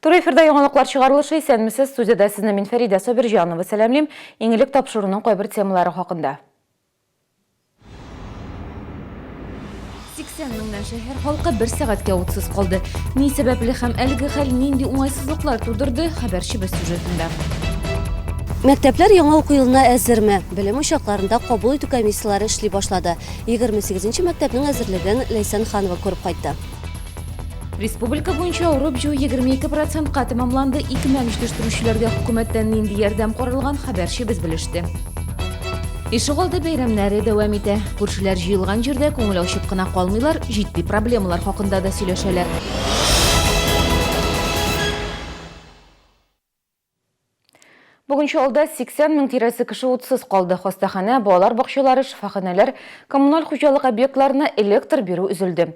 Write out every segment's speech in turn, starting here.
Туры эфирда яңалыклар чыгарылышы. Исәнмесез, студиядә сезне мин Фәридә Сабирҗанова сәламлим. Иң элек тапшыруның кайбер темалары хакында. 80 меңнән шәһәр халкы бер сәгатькә утсыз калды. Ни сәбәпле һәм әлеге хәл нинди уңайсызлыклар тудырды, хәбәрчебез сюжетында. Мәктәпләр яңа уку елына әзерме? Белем учакларында кабул итү комиссияләре эшли башлады. 28 нче мәктәпнең әзерлеген Ләйсән Ханова күреп кайтты. Республика буенча урып-җыю 22 процентка тәмамланды. Икмәк җитештерүчеләргә хөкүмәттән нинди ярдәм каралган, хәбәрчебез белеште. Ишегалды бәйрәмнәре дәвам итә. Күршеләр җыелган җирдә күңел ачып кына калмыйлар, җитди проблемалар хакында да сөйләшәләр. Бүген Чаллыда 80 мең тирәсе кеше утсыз калды. Хастаханә, балалар бакчалары, шифаханәләр, коммуналь хуҗалык объектларына электр бирү өзелде.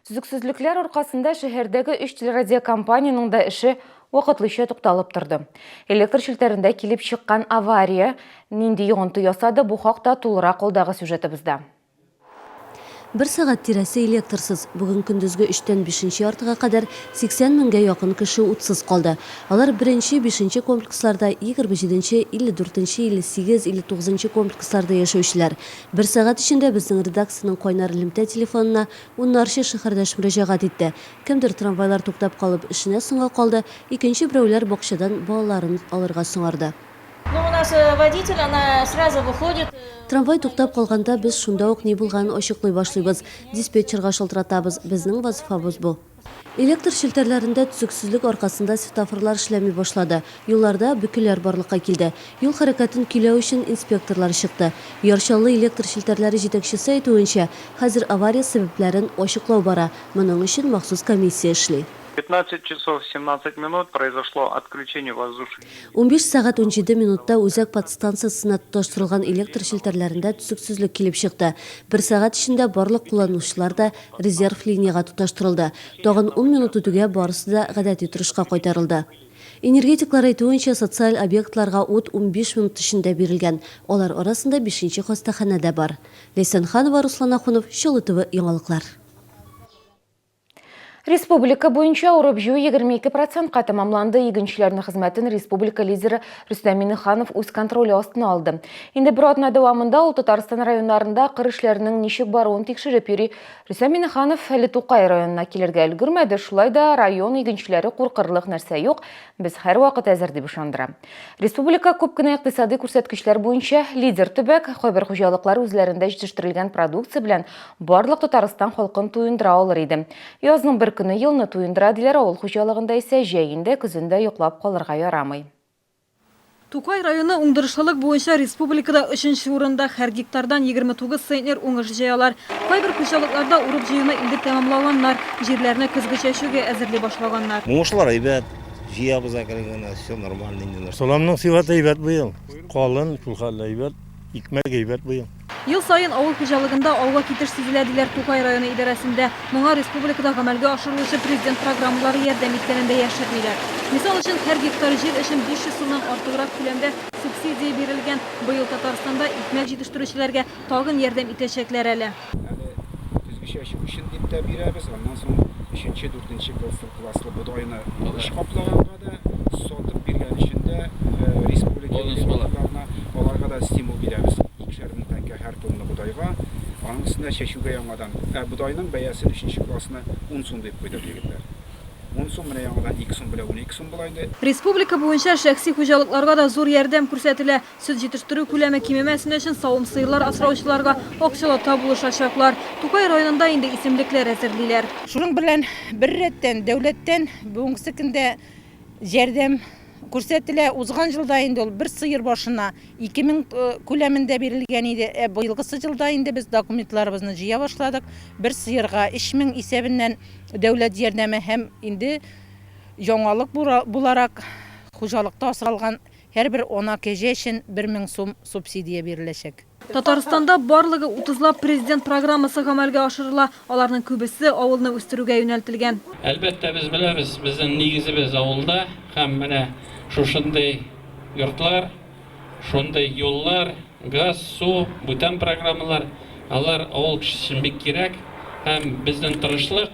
Төзексезлекләр аркасында шәһәрдәге өч телерадиокомпаниянең дә эше вакытлыча тукталып торды. Электр челтәрендә килеп чыккан авария нинди йогынты ясады, бу хакта тулырак алдагы сюжетыбызда. Бер сәгать тирәсе электрсыз. Бүген көндезге өчтән бишенче яртыга кадәр 80 меңгә якын кеше утсыз калды. Алар беренче, бишенче комплексларда, 27 нче, 54 нче, 58, 59 нчы комплексларда яшәүчеләр. Бер сәгать эчендә безнең редакциянең кайнар элемтә телефонына уннарча шәһәрдәш мөрәҗәгать итте. Кемдер трамвайлар туктап калып эшенә соңга калды, икенче берәүләр бакчадан балаларын алырга соңарды. Ну, у нас э, водитель, она сразу выходит. Трамвай туктап калганда без шунда ук ни булганын ачыклый башлыйбыз. Диспетчерга шалтыратабыз. Безнең вазыйфабыз бу. Электр челтәрләрендә төзексезлек аркасында светофорлар эшләми башлады. Юлларда бөкеләр барлыкка килде. Юл хәрәкәтен көйләү өчен инспекторлар чыкты. Яр Чаллы электр челтәрләре җитәкчесе әйтүенчә, хәзер авария сәбәпләрен ачыклау бара. Моның өчен махсус комиссия эшли. 15 часов 17 минут произошло отключение воздушных. 15 сәгать 17 минутта үзәк подстанциясенә тоташтырылган электр челтәрләрендә төзексезлек килеп чыкты. Бер сәгать эчендә барлык кулланучылар да резерв линиягә тоташтырылды. Тагын ун минут үтүгә барысы да гадәти торышка кайтарылды. Энергетиклар әйтүенчә, социаль объектларга ут 15 минут эчендә бирелгән. Алар арасында бишенче хастаханә дә бар. Ләйсән Ханова, Руслан Ахунов, Чаллы ТВ яңалыклар. Республика буенча урып-җыю 22 процентка тәмамланды. Игенчеләрнең хезмәтен республика лидеры Рөстәм Миңнеханов үз контроле астына алды. Инде бер атна дәвамында ул Татарстан районнарында кыр эшләренең ничек баруын тикшереп йөри. Рөстәм Миңнеханов әле Тукай районына килергә өлгермәде, шулай да район игенчеләре куркырлык нәрсә юк, без һәрвакыт әзер дип ышандыра. Республика күп кенә икътисадый күрсәткечләр буенча лидер төбәк, кайбер хуҗалыклар үзләрендә җитештерелгән продукция белән барлык Татарстан халкын туендыра алыр иде. Язның бер көне елны туендыра, диләр, авыл хуҗалыгында исә җәен дә, көзен дә йоклап калырга ярамый. Тукай районы уңдырышлылык буенча республикада өченче урында, һәр гектардан 29 центнер уңыш җыялар. Кайбер хуҗалыкларда урып-җыюны инде тәмамлаганнар, җирләрне көзге чәчүгә әзерли башлаганнар. Уңышлар әйбәт, Җыябыз әкрен генә, все нормально инде. Саламның сыйфаты әйбәт быел. Калын, шул хәтле әйбәт. Икмәк әйбәт быел. Ел саен авыл хуҗалыгында алга китеш сизелә, диләр Тукай районы идарәсендә. Моңа республикада гамәлгә ашырылучы президент программалары ярдәм иткәнен дә яшермиләр. Мисал өчен, һәр гектар җир өчен 500 сумнан артыграк күләмдә субсидия бирелгән. Быел Татарстанда икмәк җитештерүчеләргә тагын ярдәм итәчәкләр әле. Әле көзге чәчү өчен дип тә бирәбез, аннан соң өченче, дүртенче класслы бодайны бурыч каплаганга да, сатып биргән өчен дә республика элеваторларына, аларга да стимул бирәбез, икешәр мең тәңкә һәр тонна бодайга, аның өстенә чәчүгә яңадан, ә бодайның бәясен өченче классны ун сум дип куйдык, егетләр. Ун сум, менә яңадан ике сум белән 12 сум була инде. Республика буенча шәхси хуҗалыкларга да зур ярдәм күрсәтелә. Сөт җитештерү күләме кимемәсен өчен савым сыерлар асраучыларга акчалата булышачаклар. Тукай районында инде исемлекләр әзерлиләр. Шуның белән беррәттән, дәүләттән бүгенгесе көндә ярдәм күрсәтелә. Узган елда инде ул бер сыер башына 2000 күләмендә бирелгән иде. Ә быелгысы елда инде без документларыбызны җыя башладык. Бер сыерга 3000 исәбеннән дәүләт ярдәме һәм инде яңалык буларак хуҗалыкта асралган һәрбер ана кәҗә өчен 1000 сум субсидия биреләчәк. Татарстанда барлыгы утызлап Президент программасы гамәлгә ашырыла. Аларның күбесе авылны үстерүгә юнәлтелгән. Әлбәттә, без беләбез, безнең нигезебез авылда һәм менә шушындый йортлар, шундый юллар, газ, су, бүтән программалар, алар авыл кешесе өчен бик кирәк һәм безнең тырышлык.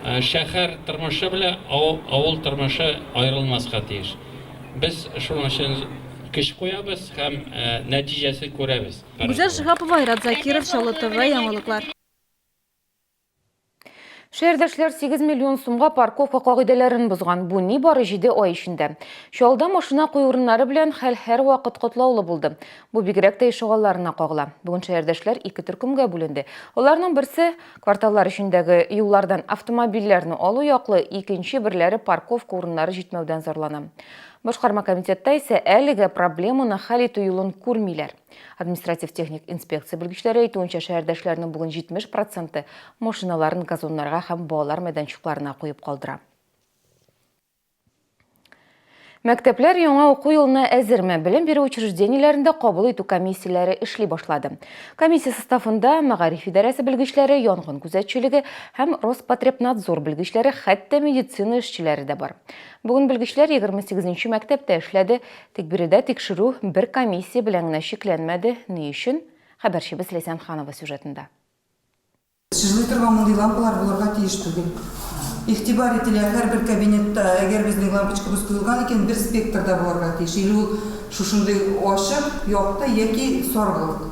Шәһәр тормышы белән авыл тормышы аерылмаска тиеш. Без шуның өчен көч куябыз һәм нәтиҗәсен күрәбез. Гүзәл Шиһапова, Айрат Закиров, Чаллы ТВ, яңалыклар. Шәһәрдәшләр 8 миллион сумга парковка кагыйдәләрен бозган. Бу нибары 7 ай эчендә. Чаллыда машина кую урыннары белән хәл һәрвакыт катлаулы булды. Бу бигрәк тә ишегалларына кагыла. Бүген шәһәрдәшләр ике төркемгә бүленде. Аларның берсе кварталлар эчендәге юллардан автомобильләрне алу яклы, икенче берләре парковка урыннары җитмәүдән зарлана. Башкарма комитетта исә әлегә проблеманы хәл итү юлын күрмиләр. Административ-техник инспекция белгечләре әйтүенчә, шәһәрдәшләрнең бүген 70 проценты машиналарын газоннарга һәм балалар мәйданчыкларына куеп калдыра. Мәктәпләр яңа уку елына әзерме? Белем бирү учреждениеләрендә кабул итү комиссияләре эшли башлады. Комиссия составында мәгариф идарәсе белгечләре, янгын күзәтчелеге һәм Роспотребнадзор белгечләре, хәтта медицина эшчеләре дә бар. Бүген белгечләр 28 нче мәктәптә эшләде. Тик биредә тикшерү бер комиссия белән генә чикләнмәде. Ни өчен? Хәбәрчебез Ләйсән Ханова сюжетында. Чыжлый торган мондый лампалар булырга тиеш түгел. Игътибар ителә, һәрбер кабинетта, әгәр безнең лампочкабыз куелган икән, бер спектрда булырга тиеш, или ул шушындый ачык, якты яки саргылт.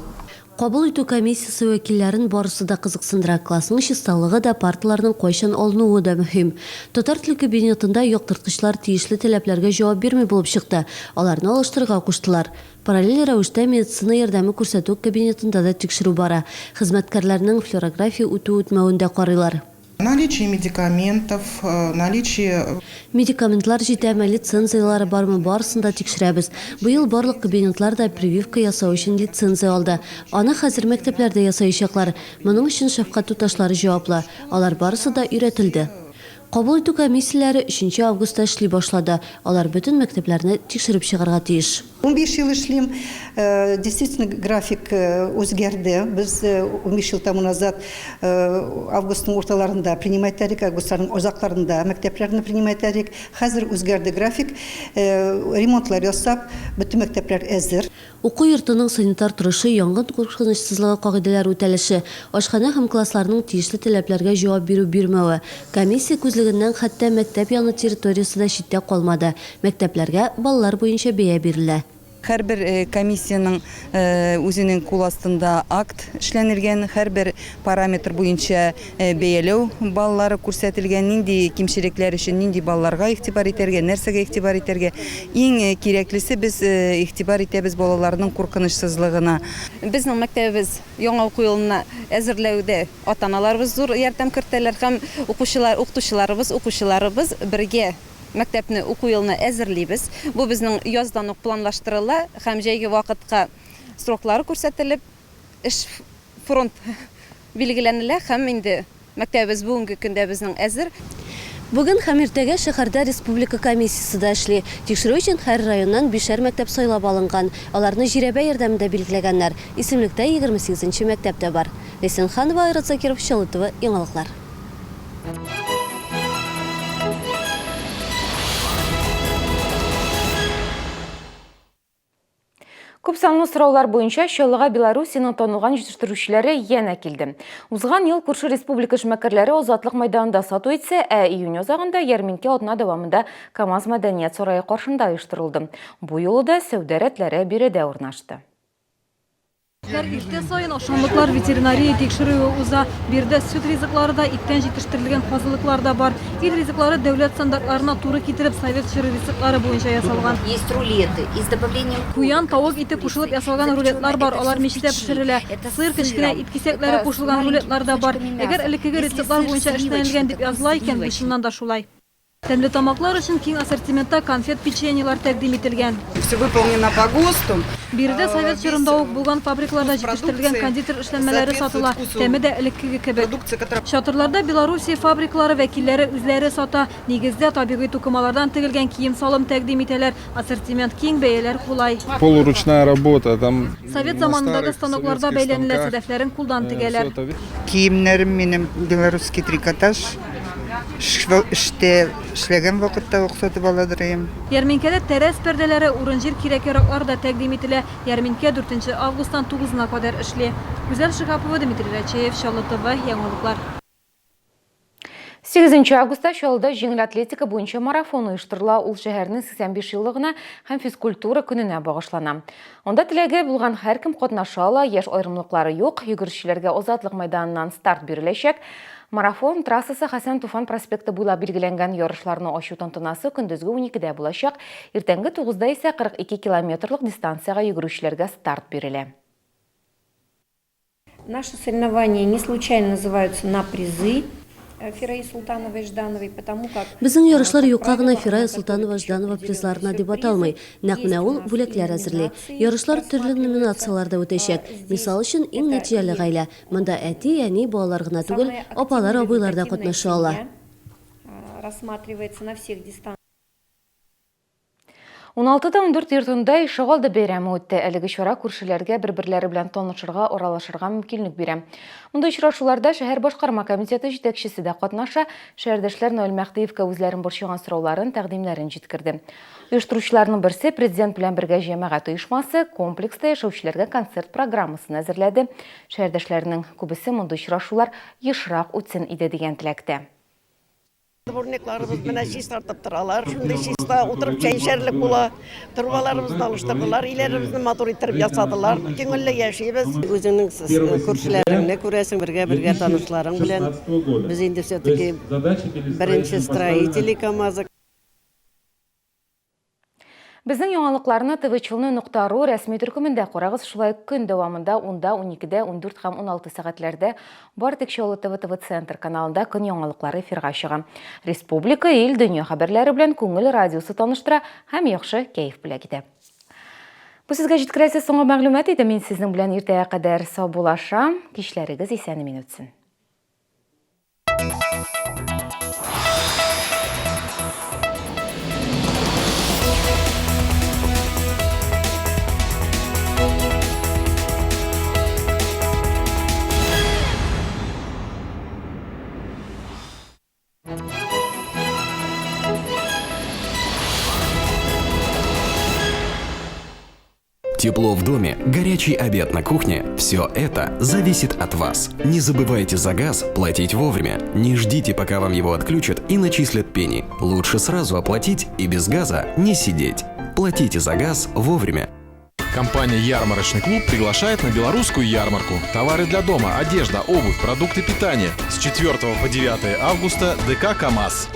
Кабул итү комиссиясе вәкилләрен барысы да кызыксындыра, классның чисталыгы да, парталарның кайчан алынуы да мөһим. Татар теле кабинетында яктырткычлар тиешле таләпләргә җавап бирми булып чыкты, аларны алыштырырга куштылар. Параллель рәвештә медицина ярдәме күрсәтү кабинетында да тикшерү бара. Хезмәткәрләрнең флюорография үтү-үтмәвен дә карыйлар. Наличие медикаментов, наличие. Медикаментлар җитәме, лицензияләре бармы, барысын да тикшерәбез. Быел барлык кабинетлар да прививка ясау өчен лицензия алды. Аны хәзер мәктәпләрдә ясаячаклар. Моның өчен шәфкать туташлары җаваплы. Алар барысы да өйрәтелде. Кабул итү комиссияләре өченче августта эшли башлады. Алар бөтен мәктәпләрне тикшереп чыгарга тиеш. 15 ел эшлим. Действительно, график үзгәрде. Без 15 ел тому назад августның урталарында принимать итәдек, августларның азакларында мәктәпләрне принимать итәдек. Хәзер үзгәрде график. Ремонтлар ясап, бөтен мәктәпләр әзер. Уку йортының санитар торышы, янгын куркынычсызлыгы кагыйдәләре үтәлеше, ашханә һәм классларның тиешле таләпләргә җавап бирү-бирмәве, комиссия күзлегеннән хәтта мәктәп яны территориясе дә читтә калмады. Мәктәпләргә баллар буенча бәя бирелә. Һәрбер комиссиянең үзенең кул астында акт эшләнелгән, һәрбер параметр буенча бәяләү баллары күрсәтелгән, нинди кимчелекләр өчен нинди балларга игътибар итәргә, нәрсәгә игътибар итәргә. Иң кирәклесе, без игътибар итәбез балаларның куркынычсызлыгына. Безнең мәктәбебез яңа уку елына әзерләүдә ата-аналарыбыз зур ярдәм кертәләр һәм укучылар, укытучыларыбыз, укучыларыбыз бергә мәктәпне уку елына әзерлибез. Бу безнең яздан ук планлаштырыла һәм җәйге вакытка сроклары күрсәтелеп, эш фронт билгеләнелә һәм инде мәктәбебез бүгенге көндә безнең әзер. Бүген һәм иртәгә шәһәрдә республика комиссиясе дә эшли. Тикшерү өчен һәр районнан бишәр мәктәп сайлап алынган. Аларны жирәбә ярдәмендә билгеләгәннәр. Исемлектә 28 нче мәктәп тә бар. Ләйсән Ханова, Айрат Закиров, Чаллы ТВ, яңалыклар. Күп санлы сораулар буенча Чаллыга Белоруссиянең танылган җитештерүчеләре янә килде. Узган ел күрше республика эшмәкәрләре Азатлык мәйданында сату итсә, ә июнь азагында ярминкә атна дәвамында КАМАЗ мәдәният сарае каршында оештырылды. Бу юлы да сәүдә рәтләре биредә урнашты. Һәр иртә саен ашамлыклар ветеринария тикшерүе уза. Биредә сөт ризыклары да, иттән җитештерелгән казылыклар да бар. Ит ризыклары дәүләт стандартларына туры китереп, совет чоры рецептлары буенча ясалган. Есть рулеты и с добавлением Куян, тавык ите кушылып ясалган рулетлар бар, алар мичтә пешерелә. Сыр, кечкенә ит кисәкләре кушылган рулетлар да бар. Әгәр элеккеге рецептлар буенча эшләнелгән дип языла икән, бу чыннан да шулай. Тәмлетамаклар өчен киң ассортиментта конфет-печеньелар тәкъдим ителгән. Все выполнено по ГОСТу. Биредә совет чорында ук булган фабрикаларда җитештерелгән кондитер эшләнмәләре сатыла, тәме дә элеккеге кебек. Чатырларда Белоруссия фабрикалары вәкилләре үзләре сата. Нигездә, табигый тукымалардан тегелгән кием-салым тәкъдим итәләр. Ассортимент киң, бәяләр кулай. Полуручная работа, там Совет заманындагы станокларда бәйләнелә, сәдәфләрен кулдан тегәләр. Киемнәрем минем белорусский трикотаж. Эштә эшләгән вакытта ук сатып аладыр идем. Ярминкәдә тәрәз пәрдәләре, урын-җир кирәк-яраклары да тәкъдим ителә. Ярминкә дүртенче августтан тугызына кадәр эшли. Гүзәл Шиһапова, Дмитрий Рачеев, Чаллы ТВ, яңалыклар. 8 августта Чаллыда җиңел атлетика буенча марафон оештырыла. Ул шәһәрнең 85 еллыгына һәм физкультура көненә багышлана. Анда теләге булган һәркем катнаша ала, яшь аерымлыклары юк. Йөгерешчеләргә Азатлык мәйданыннан старт биреләчәк. Марафон трассасы Хәсән Туфан проспекты буйлап билгеләнгән. Ярышларны ачу тантанасы көндезге уникедә булачак. Иртәнге тугызда исә 42 километрлык дистанциягә йөгерүчеләргә старт бирелә. Наши соревнования не случайно называются на призы э, Фираи Султановой Ждановой, потому как... Безнең ярышлар юкка гына Фирая Солтанова Жданова призларына дип аталмый. Нәкъ менә ул бүләкләр әзерли. Ярышлар төрле номинацияләрдә үтәчәк. Мисал өчен, иң нәтиҗәле гаилә. Монда әти, әни, балалар гына түгел, апалар, абыйлар да катнаша ала. Рассматривается на всех дистанциях. 16 да 14 йортында ишегалды бәйрәме үтте. Әлеге чара күршеләргә бер-берләре белән танышырга, аралашырга мөмкинлек бирә. Мондый очрашуларда шәһәр башкарма комитеты җитәкчесе дә катнаша. Шәһәрдәшләр Наил Мәһдиевкә үзләрен борчыган сорауларын, тәкъдимнәрен җиткерде. Оештыручыларның берсе, Президент белән бергә җәмәгать оешмасы, комплекста яшәүчеләргә концерт программасын әзерләде. Шәһәрдәшләрнең күбесе мондый очрашулар ешрак үтсен иде дигән теләктә. Дворникларыбыз менә чистартып торалар. Шундый чиста, утырып чәй эчәрлек була. Торбаларыбызны алыштырдылар, өйләребезне матур иттереп ясадылар. Күңелле яшибез. Үзеңнең күршеләреңне күрәсең, бергә-бергә танышларың белән. Без инде все-таки беренче строители КАМАЗа. Безнең яңалыкларны ТВ-Челны нокта ру рәсми төркемендә карагыз. Шулай ук көн дәвамында унда, уникедә, 14 һәм 16 сәгатьләрдә бары тик Чаллы ТВ ТВ-Центр каналында көн яңалыклары эфирга чыга. Республика, ил, дөнья хәбәрләре белән Күңел радиосы таныштыра һәм яхшы кәеф бүләк итә. Бу сезгә җиткерәсе соңгы мәгълүмат иде. Мин сезнең белән иртәгә кадәр саубуллашам. Кичләрегез исән-имин үтсен. Тепло в доме, горячий обед на кухне – все это зависит от вас. Не забывайте за газ платить вовремя. Не ждите, пока вам его отключат и начислят пени. Лучше сразу оплатить и без газа не сидеть. Платите за газ вовремя. Компания «Ярмарочный клуб» приглашает на белорусскую ярмарку. Товары для дома, одежда, обувь, продукты питания. С 4 по 9 августа ДК «КамАЗ».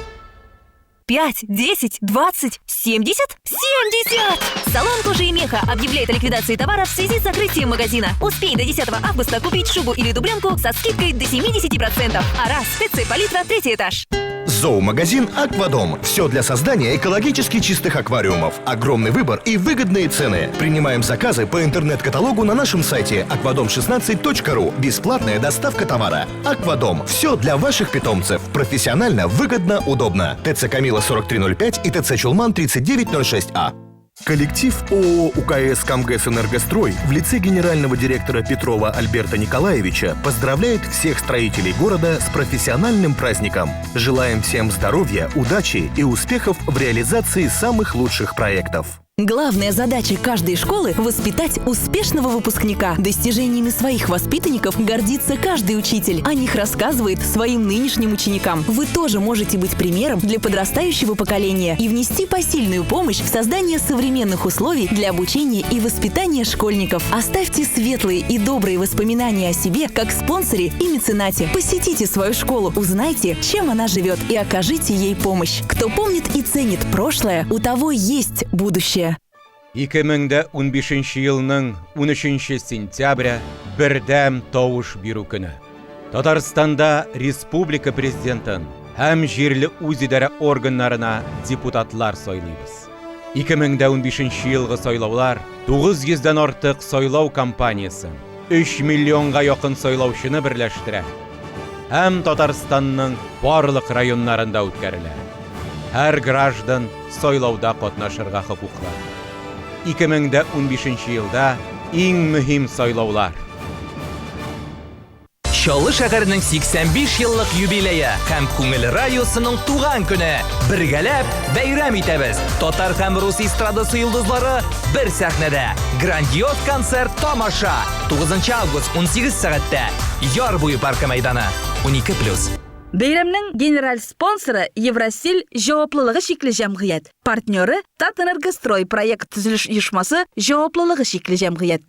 5, 10, 20, 70, 70! Салон кожи и меха объявляет о ликвидации товара в связи с закрытием магазина. Успей до 10 августа купить шубу или дубленку со скидкой до 70%. А раз, ТЦ Палитра, третий этаж. Зоомагазин «Аквадом». Все для создания экологически чистых аквариумов. Огромный выбор и выгодные цены. Принимаем заказы по интернет-каталогу на нашем сайте akvadom16.ru. Бесплатная доставка товара. «Аквадом». Все для ваших питомцев. Профессионально, выгодно, удобно. ТЦ «Камила» 4305 и ТЦ «Чулман» 3906А. Коллектив ООО «УКС Камгэс Энергострой» в лице генерального директора Петрова Альберта Николаевича поздравляет всех строителей города с профессиональным праздником. Желаем всем здоровья, удачи и успехов в реализации самых лучших проектов. Главная задача каждой школы – воспитать успешного выпускника. Достижениями своих воспитанников гордится каждый учитель. О них рассказывает своим нынешним ученикам. Вы тоже можете быть примером для подрастающего поколения и внести посильную помощь в создание современных условий для обучения и воспитания школьников. Оставьте светлые и добрые воспоминания о себе как спонсоре и меценате. Посетите свою школу, узнайте, чем она живет и окажите ей помощь. Кто помнит и ценит прошлое, у того есть будущее. 2015 елның 13 сентябре бердәм тавыш бирү көне. Татарстанда республика президентын һәм җирле үзидарә органнарына депутатлар сайлыйбыз. 2015 елгы сайлаулар 900 дән артык сайлау кампаниясен, 3 миллионга якын сайлаучыны берләштерә һәм Татарстанның барлык районнарында үткәрелә. Һәр граждан сайлауда катнашырга хокуклы. 2015 елда иң мөһим сайлаулар. Чаллы шәһәренең 85 еллык юбилее һәм Күңел радиосының туган көне. Бергәләп бәйрәм итәбез. Татар һәм рус эстрадасы йолдызлары бер сәхнәдә. Грандиоз концерт тамаша. 9 август 18 сәгатьтә. Яр буе паркы мәйданы. 12+. Бәйрәмнең генераль спонсоры Евростиль җаваплылыгы чикле җәмгыять, партнеры Татэнергострой проект төзелеш оешмасы җаваплылыгы чикле җәмгыять.